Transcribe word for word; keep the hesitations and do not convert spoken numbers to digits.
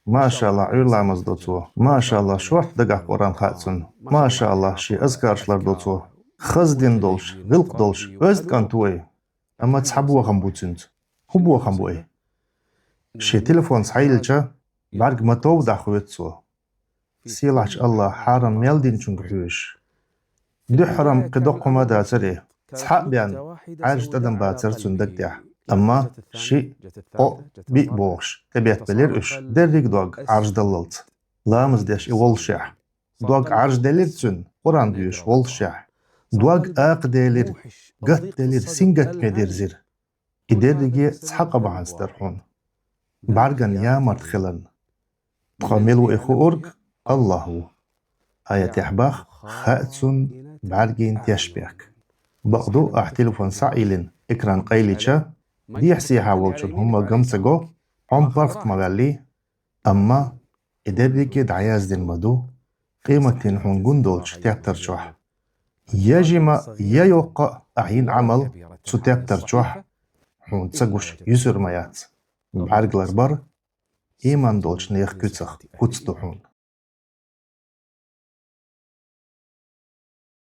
Машалла, Ӏуьйра ламаз до цо. Машалла, шортта дагахь Къуръан хаьа цунна. Машалла, шен азкараш лардо цо. Хаза дин долуш, гӀиллакх долуш, оьзда кӀант ву и. Амма цхьа бохам бу цуьнца. ХӀун бохам бу и? Шен телефон схьайиллича, бӀаьрг ма-тов дӀахоьцу цо. Сийлахьчу Аллахьа хьарам мел динчуьнга хьоьжуш. Дуьххьара-м кхин доккха хӀума дацара и. Цхьаъ бен Ӏаьржа тӀадам бацара цуьнан даг тӀехь. Амма шиъ, кхоъ, биъ бохуш, тӀебеттабелира уьш. Дерриг а дог Ӏарждаллалц. Ламаз деш и воллушехь. Дог Ӏаржделира цуьнан, Къуръан доьшуш воллушехь. Дог акхаделира, гатделира, сингаттаме дирзира. И дерриге цхьа къа бахьанца дара хьуна. БӀаьрган ямарта хиларна. Тхо мила ву и хуург Аллахь ву. Аятехь боху: «Хаьа цунна бӀаьргийн тешнабехк». Бакъду, ахь телефон схьа а йиллина, экран къайлича, дехьа-сехьа волчун хӀумма ган ца го, хьо-м паргӀат ма ваьллий, амма и дерриге дӀаяздина ма ду къематдийнахь хьуна гун долчу тептар чохь. Я жима, я йоккха а ахь йина Ӏамал цу тептар чохь хьуна ца гуш юьсур ма яц. БӀаьрг ларбар иман долчу нехан куьцах куц ду хьуна.